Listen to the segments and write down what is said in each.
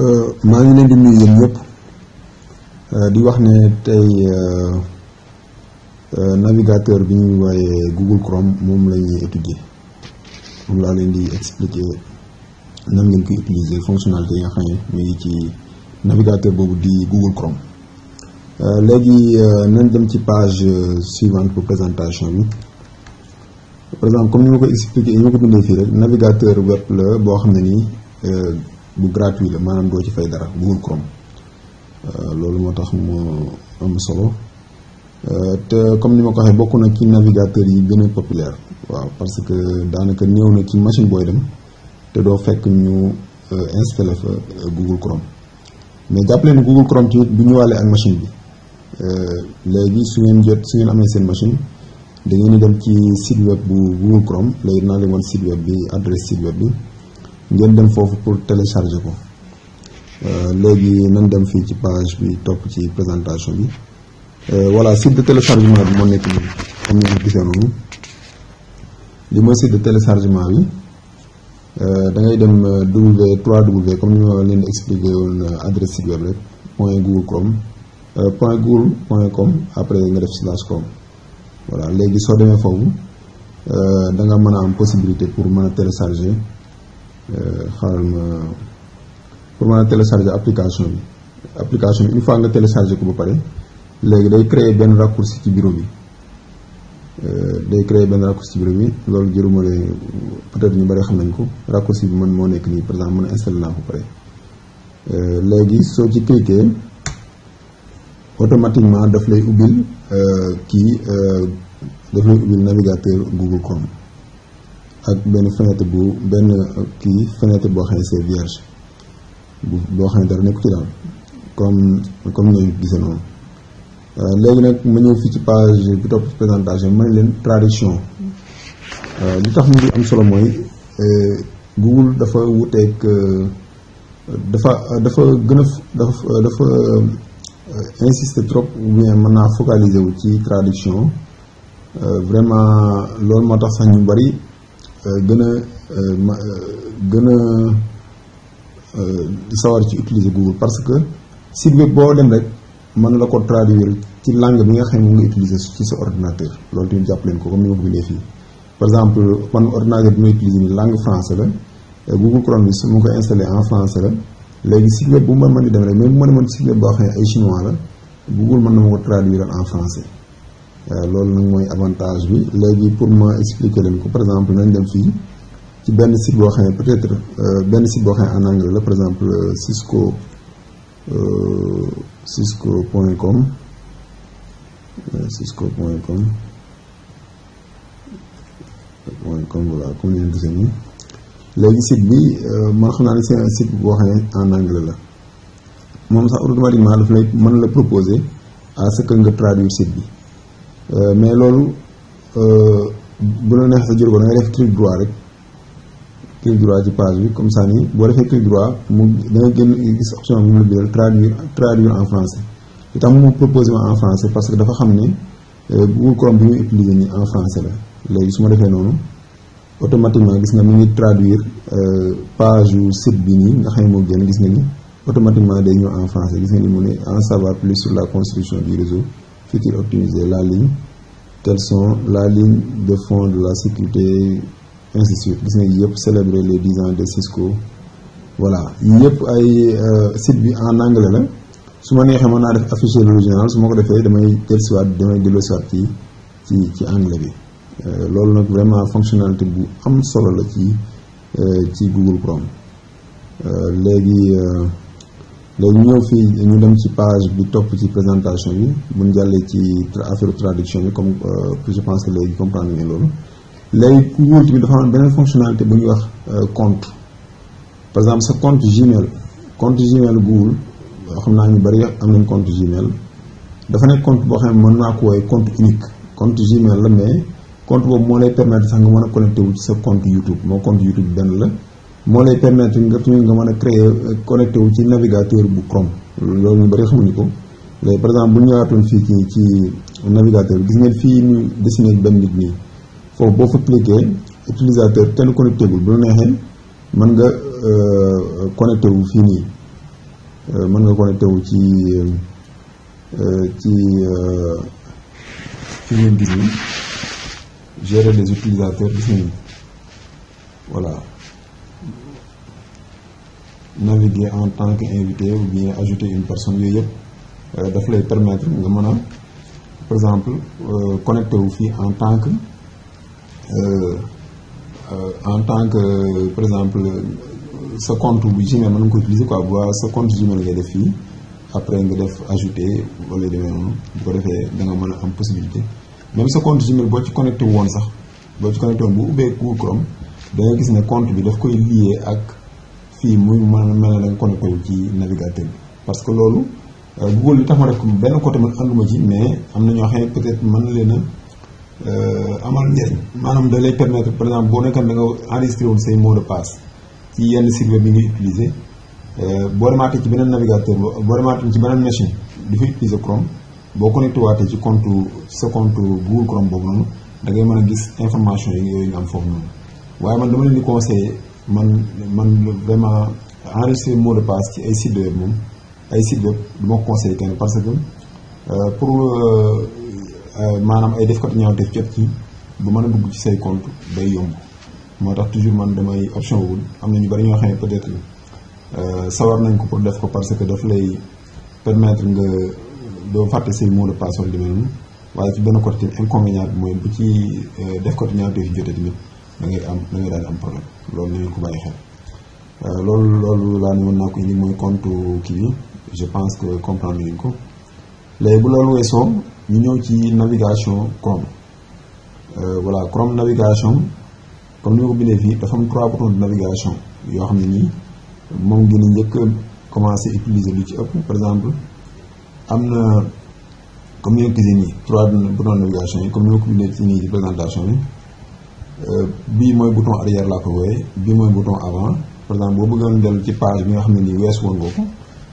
maa ngi leen di nuyu yéen ñëpp di wax ne tey navigateur bi ñuy wooye Google Chrome moom la ñuy étudier moom laa leen di expliquer nan ngeen koy utiliser fonctionnalité yi nga xam ne ñu ngi ci navigateur boobu di Google Chrome. Léegi nañ dem ci page suivante pour présentation bi. Par exemple comme ni ma ko expliqué ni ma ko bindee fii rek navigateur web la boo xam ne nii bu gratuit la maanaam doo ci fay dara Google Chrome loolu moo tax moo am solo te comme ni ma ko waxee bokk na ci navigateur yi gën a populaire waaw parce que daanaka ñëw na ci machine booy dem te doo fekk ñu installé fa Google Chrome mais jàppale ne Google Chrome tamit du ñëwaale ak machine bi léegi su ngeen amee seen machine da ngeen di dem ci site web bu Google Chrome léegi naa leen wan site web bi adresse site web bi ngeen dem foofu pour télécharger ko léegi nañ dem fii ci page bi topp ci présentation bi voilà site de téléchargement bi moo nekk nii comme ni gisee noonu li mooy site de téléchargement bi da ngay dem www comme ni ma leen expliqué woon adresse site web rek .google.com après nga def /com voilà léegi soo demee foofu da nga mën a am possibilité pour mën a télécharger pour mën a télécharger application bi une fois nga télécharger ko ba pare léegi day créer benn raccourci ci bureau bi loolu jëruma leen peut-être ñu bari xam nañ ko raccourci bi man moo nekk nii par exemple mën a installé naa ko pare léegi soo ci cliquer automatiquement daf lay ubbil navigateur Google Chrome ak benn fenêtre boo xam ne c'est vierge boo xam ne dara nekku ci daal comme ngeen gisee noonu léegi nag ma ñëw fii ci page bi topp ci présentation ma ne leen traduction li tax mu ngi am solo mooy Google dafa wuteeg dafa insister trop ou bien mën naa focaliser wu ci traduction vraiment loolu moo tax sax ñu bari gën a sawar ci utiliser Google parce que site web boo dem rek mën la ko traduire ci langue bi nga xam ne mu nga utiliser ci sa ordinateur loolu tamit jàpp leen ko comme ni ma ko bindee fii par exemple man ordinateur bi may utiliser ni langue français la Google Chrome bi su ma ko installé en français la léegi site web bu ma mën di dem rek même bu ma demoon site web boo xam ne ay chinois la Google mën na ma ko traduire en français loolu nag mooy avantage bi. léegi pour ma expliquer leen ko par exemple nañ dem fii ci benn site boo xam ne peut-être benn site boo xam ne en anglais la par exemple cisco.com voilà comme ni ngeen gisee nii léegi site bi man xam naa ne c'est un site boo xam ne en anglais la moom sax automatiquement daf lay mën la proposer à ce que nga traduire site bi mais loolu bu la neex sa jël ko da ngay def clic droit ci page bi comme ça nii boo defee clic droit mu da nga génn gis option bi mu la bindal traduire en français li tax mu proposé en français parce que dafa xam ne Google Chrome bi muy utiliser nii en français la léegi su ma defee noonu automatiquement gis nga mu ngi traduire page yu site bi nii nga xam ne moo génn gis nga ni automatiquement day ñëw en français gis nga ni mu ne en savoir plus sur la construction du réseau futur optimisé la ligne telles sont la ligne de fond de la sécurité ainsi de suite gis nga yëpp célébrer les 10 ans de Cisco voilà yëpp ay site bi en anglais la su ma neexee mën naa def afficher l'original su ma ko defee damay dellusiwaat ci anglais bi loolu nag vraiment fonctionnalité bu am solo la ci Google Chrome léegi ñëw fii ñu dem ci page bi topp ci présentation bi buñ jàllee ci affaire traduction bi comme je pense que léegi comprendre ngeen loolu léegi Google tamit dafa am beneen fonctionnalité bu ñuy wax compte par exemple sa compte Gmail Google xam naa ñu bari am nañ compte Gmail dafa nekk compte boo xam ne mën naa ko woowee compte unique compte Gmail la mais compte boobu moo lay permettre sax nga mën a connecté wu ci sa compte YouTube moo compte YouTube benn la moo lay permettre nga mën a créer connecté wu ci navigateur bu Chrome loolu ñu bari xamuñu ko léegi par exemple bu ñu ñëwaatoon fii ci navigateur gis ngeen fii ñu dessiné benn nit nii foofu boo fa cliquer utilisateur kenn connecté gul bu la neexee mën nga connecté wu fii nii mën nga connecté wu ci fi ngeen gis ni gérer les utilisateurs gis nañu voilà naviguer en tant qu'invité ou bien ajouter une personne yooyu yëpp daf lay permettre nga mën a par exemple connecté wu fii en tant que par exemple sa compte bu Gmail mën nga ko utiliser quoi bu sa compte Gmail ngay def fii après nga def ajouter wala demee noonu bu ko defee da nga mën a am possibilité même sa compte Gmail boo ci connecté woon sax boo ci connecté woon bu ubbee Google Chrome da nga gis ne compte bi daf koy lié ak fii muy mel ne da nga connecté wu ci navigateur bi parce que loolu Google li tax ma def ko benn côté man ànduma ci mais am na ñoo xam ne peut-être mën na leen a amal njëriñ maanaam da lay permettre par exemple boo nekkoon da nga enregistré woon say mot de passe ci yenn site web bi ngay utiliser boo demaatee ci beneen navigateur boo demaatee ci beneen machine di fa utiliser Chrome boo connecté waatee ci compte sa compte Google Chrome boobu noonu da ngay mën a gis information yi yooyu nga am foofu noonu waaye man dama leen di conseiller man vraiment enregistrer mot de passe ci ay site web moom ay site web du ma ko conseillé kenn parce que pour maanaam ay def ko ñaawteef jot ci bu mën a dugg ci say compte day yomb moo tax toujours man damay option wul am na ñu bari ñoo xam ne peut-être sawar nañ ko pour def ko parce que daf lay permettre nga doo fàtte say mot de passe wala demee noonu waaye ci benn côté inconvénient bi mooy bu ci def ko ñaawteef jotee tamit da ngay daal di am problème loolu nañu ko bàyyi xel loolu laa ne woon naa ko indi mooy compte kii bi je pense que comprendre ngeen ko léegi bu loolu weesoo ñu ñëw ci navigation Chrome voilà Chrome navigation comme ni ma ko bindee fii dafa am 3 boutons de navigation yoo xam ne nii moom ngeen di njëkk commencé utiliser lu ci ëpp par exemple am na comme ni nga gisee nii 3 boutons de navigation yi comme ni ma ko bindee ci nii ci présentation bi bii mooy bouton arrière laa ko wooyee bii mooy bouton avant par exemple boo bëggoon dellu ci page bi nga xam ne nii weesu woon nga ko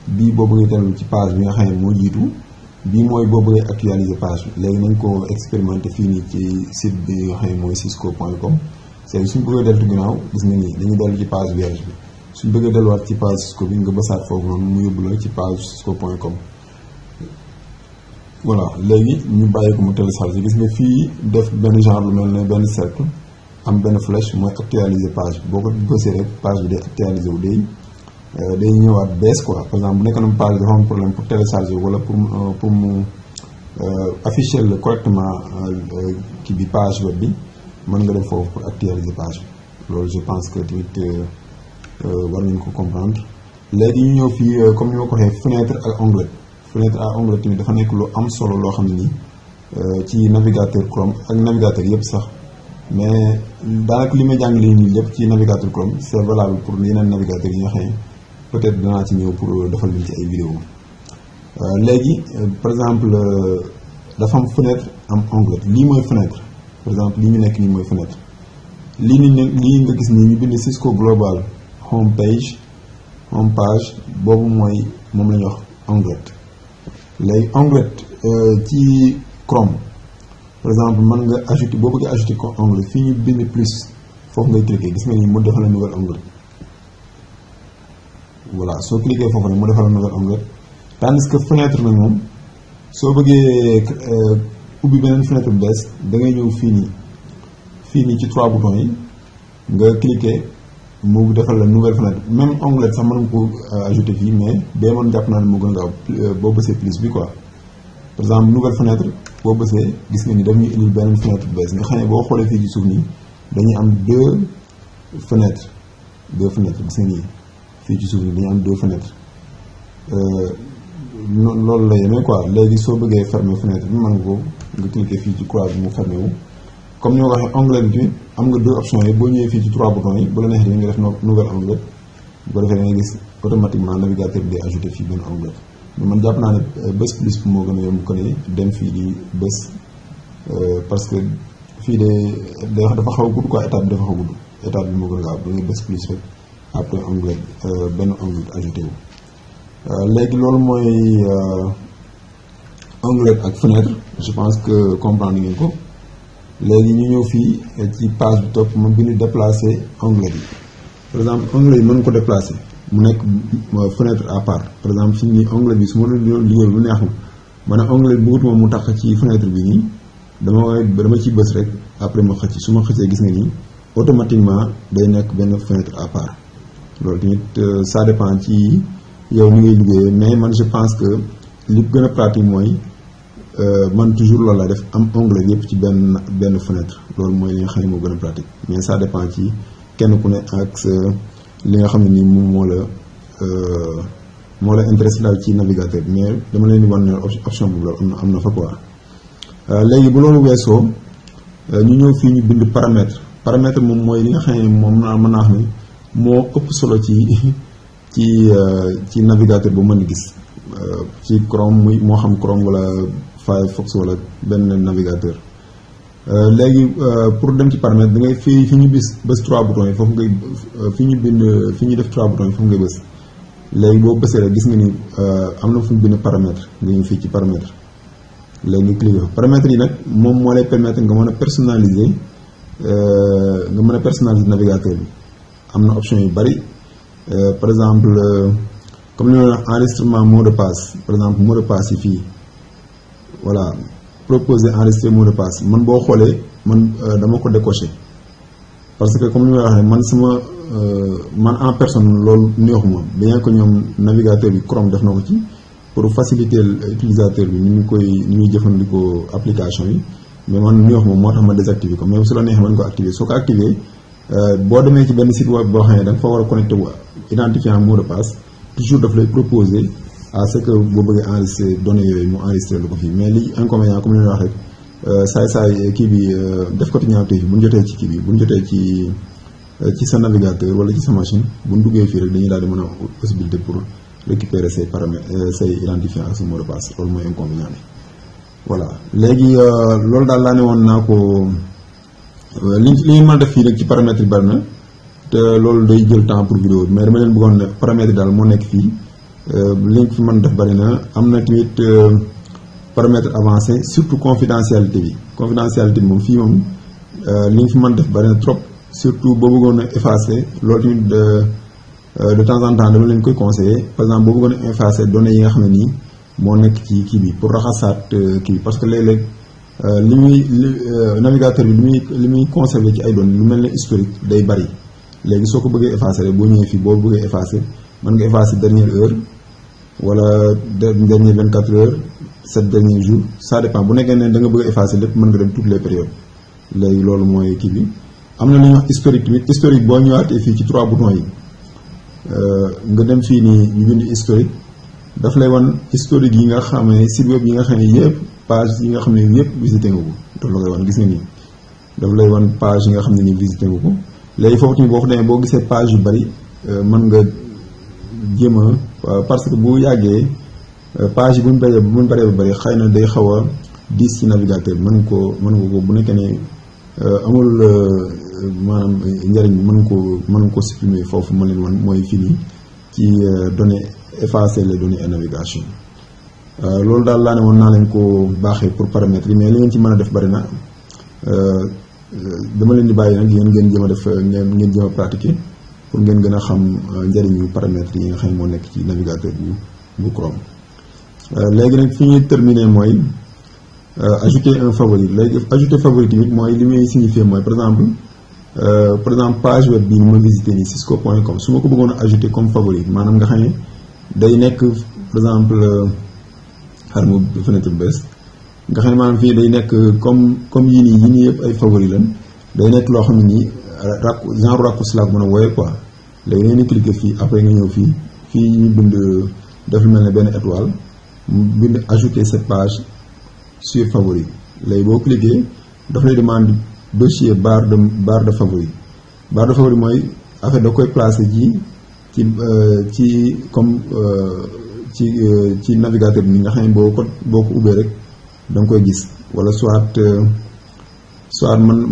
bii boo bëggee dellu ci page bi nga xam ne moo jiitu bii mooy boo bëggee actualiser page bi léegi nañ ko expérimenté fii nii ci site bi nga xam ne mooy cisco.com c'est suñ bëggee dellu ginnaaw gis nga nii dañuy dellu ci page vierge bi suñ bëggee delluwaat ci page Cisco bi nga bësaat foofu noonu mu yóbbu la ci page cisco.com voilà léegi ñu bàyyi ko mu télécharger gis nga fii def benn genre lu mel ne benn cercle am benn flèche mooy actualiser page bi boo ko bësee rek page bi day actualiser wu day ñëwaat bees quoi par exemple bu nekk na page dafa am problème pour télécharger wala pour mu afficher le correctement kii bi page web bi mën nga def foofu pour actualiser page bi loolu je pense que tamit war nañu ko comprendre léegi ñu ñëw fii comme ni ma ko waxee fenêtre ak onglet fenêtre ak onglet tamit dafa nekk lu am solo loo xam ne nii ci navigateur Chrome ak navigateur yëpp sax mais daanaka li may jàngale nii lépp ci navigateur Chrome c'est valable pour yeneen navigateur yi nga xam ne peut-être danaa ci ñëw pour defal leen ci ay vidéo léegi par exemple dafa am fenêtre am onglet lii mooy fenêtre par exemple lii ñu nekk nii mooy fenêtre lii nga gis nii ñu bind Cisco Global home page boobu mooy moom la ñuy wax onglet léegi onglet ci Chrome par exemple mën nga ajouter boo bëggee ajouter ko onglet fii ñu bind plus foofu ngay cliquer gis nga ni mu defal la nouvel onglet voilà soo cliquer foofu nag mu defal la nouvel onglet tandis que fenêtre nag moom soo bëggee ubbi beneen fenêtre bu bees da ngay ñëw fii nii ci 3 boutons yi nga cliquer mu defal la nouvelle fenêtre même onglet sax mën nga ko ajouter fii mais bee man jàpp naa ne moo gën a gaaw boo bësee plus bi quoi par exemple nouvelle fenêtre boo bësee gis nga ni daf ñuy indil beneen fenêtre bu bees nga xam ne boo xoolee fii ci suuf nii dañuy am 2 fenêtres gis nga nii fii ci suuf nii dañuy am 2 fenêtres loolu la yemee quoi léegi soo bëggee fermer fenêtre bi mën nga ko nga cliquer fii ci croix bi mu fermé wu comme ni ma ko waxee onglet bi tamit am nga 2 options yi boo ñëwee fii ci 3 boutons yi bu la neexee nga def nouvel onglet bu ko defee da ngay gis automatiquement navigateur bi day ajouté fii benn onglet mais man jàpp naa ne bés plus moo gën a yomb ko ne dem fii di bés parce que fii dafa xaw a gudd quoi étape bi dafa xaw a gudd étape bi moo gën a gaaw da ngay bés plus rek après onglet benn onglet ajouté wu léegi loolu mooy onglet ak fenêtre je pense que comprendre ngeen ko léegi ñu ñëw fii ci page bi topp ma bind déplacer onglet yi par exemple onglet yi mën ko déplacer mu nekk fenêtre à part. Par exemple fii nii onglet bi su ma doon liggéey lu neex ma ne onglet bi bëggatuma mu tax ci fenêtre bi nii dama ciy bës rek après ma xëcc su ma xëccee gis nga nii automatiquement day nekk benn fenêtre à part. loolu tamit ça dépend ci yow ni ngay liggéeyee mais man je pense que li gën a pratique mooy man toujours loolu la def am onglet yëpp ci benn fenêtre loolu mooy li nga xam ne moo gën a pratique mais ça dépend ci kenn ku ne ak sa li nga xam ne nii moom moo la intéressé daal ci navigateur bi mais dama leen di wan ne option boobu la am na fa quoi. léegi bu loolu weesoo ñu ñëw fii ñu bind paramètre moom mooy li nga xam ne moom mën naa xam ne moo ëpp solo ci navigateur bu mën di gis ci Chrome muy moo xam Chrome wala Firefox wala benn navigateur. léegi pour dem ci paramètre da ngay fi ñu bës 3 boutons yi foofu ngay fi ñu def 3 boutons yi foofu ngay bës. léegi boo bësee rek gis nga ni am na fu ñu bind paramètre nga ñu fii ci paramètre léegi nga cliquer paramètres yi nag moom moo lay permettre nga mën a personnaliser navigateur bi. am na option yu bari par exemple comme li ma wax enregistrement mot de passe par exemple mot de passe yi fii voilà proposer enregistrer mot de passe man boo xoolee man dama ko décoché parce que comme li may waxee man man en personne loolu neexuma bien que ñoom navigateur bi Chrome def na ko ci pour faciliter l'utilisateur bi ni muy jëfandikoo application yi mais man neexuma moo tax ma désactiver ko mais su la neexee mën ko activer soo ko activer boo demee ci benn site web boo xam ne da nga fa war a connecté wu identifiant mot de passe toujours daf lay proposer à ce que boo bëggee enregistrer données yooyu mu enregistrer lu ko fii mais li inconvénient comme li ñu wax rek saay kii bi def ko ñaawte bu ñu jotee ci kii bi bu ñu jotee ci sa navigateur wala ci sa machine bu ñu duggee fii rek dañuy daal di mën a possibilité pour récupérer say paramètres say identifiant ak sa mot de passe loolu mooy inconvénient bi voilà léegi loolu daal laa ne woon naa ko. li ñu mën a def fii rek ci paramètres yi bari na te loolu day jël temps pour vidéo mais dama leen bëggoon ne paramètres yi daal moo nekk fii li ñu fi mën a def bari na am na tamit paramètres avancés surtout confidentialité bi moom fii moom li ñu fi mën a def bari na trop surtout boo bëggoon a effacer loolu tamit de temps en temps dama leen koy conseiller par exemple boo bëggoon a effacer données yi nga xam ne nii moo nekk ci kii bi pour raxasaat kii bi parce que léeg-léeg navigateur bi li muy conservé ci ay données lu mel ne historique day bari léegi soo ko bëggee effacer rek boo ñëwee fii boo bëggee effacer mën nga effacer dernière heure wala dernière 24 heures 7 derniers jours ça dépend bu nekkee ne da nga bëgg a effacer lépp mën nga dem toutes les périodes léegi loolu mooy kii bi. am na lu ñuy wax historique tamit historique boo ñëwaatee fii ci 3 boutons yi nga dem fii nii ñu bind historique daf lay wan historique yi nga xam ne site web yi nga xam ne yëpp page yi nga xam ne yëpp visité nga ko daf la koy wan gis nga nii daf lay wan page yi nga xam ne nii visité nga ko léegi foofu tamit boo ko demee boo gisee page yu bari mën nga jéem a parce que bu yàggee page yi buñ baree ba bari xëy na day xaw a diis ci navigateur bi mën nga ko bu nekkee ne amul maanaam njëriñ mën ko supprimer foofu ma leen wan mooy fii nii ci données effacer les données et navigation loolu daal laa ne woon naa leen ko baaxee pour paramètres yi mais li ngeen ci mën a def bari na dama leen di bàyyi nag yéen ngeen jéem a def ngeen jéem a pratiquer pour ngeen gën a xam njëriñu paramètres yi nga xam ne moo nekk ci navigateur bu Chrome. léegi nag fi ñuy terminer mooy ajouter un favori léegi ajouter favori tamit mooy li muy signifier mooy par exemple page web bii ma visité nii cisco.com su ma ko bëggoon a ajouter comme favori maanaam nga xam ne day nekk par exemple xar mu fenêtre bu bees nga xam ne maanaam fii day nekk comme yii nii yëpp ay favori lan day nekk loo xam ne nii genre raccourci laa ko mën a wooye quoi léegi ngeen di cliquer fii après nga ñëw fii ñu bind def lu mel ne benn étoile mu bind ajouter cette page sur favori léegi boo cliquer daf lay demande dossier barre de favori mooy affaire da koy placer ci comme ci navigateur bi nga xam ne boo ko ubbee rek da nga koy gis wala soit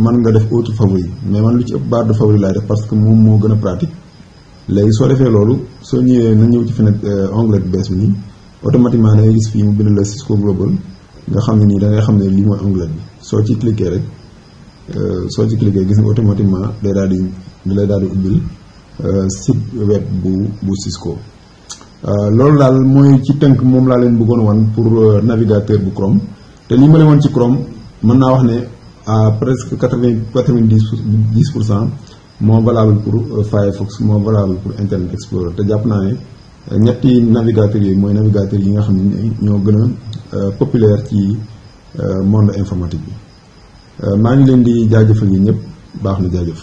man nga def autre favori mais man lu ci ëpp barre de favori laay def parce que moom moo gën a pratique léegi soo defee loolu soo ñëwee na ñëw ci fenêtre onglet bi bees bi nii automatiquement da ngay gis fii mu bind la Cisco Global nga xam ne nii da ngay xam ne lii mooy onglet bi soo ci cliquer rek gis nga automatiquement da lay daal di ubbil site web bu Cisco. loolu daal mooy ci tënk moom laa leen bëggoon wan pour navigateur bu Chrome te li ma leen wan ci Chrome mën naa wax ne à presque 90% moo valable pour Firefox moo valable pour Internet Explorer te jàpp naa ne ñetti navigateurs yooyu mooy navigateur yi nga xam ne ñoo gën a populaire ci monde informatique bi maa ngi leen di jaajëfal yi ñëpp baax na jaajëf.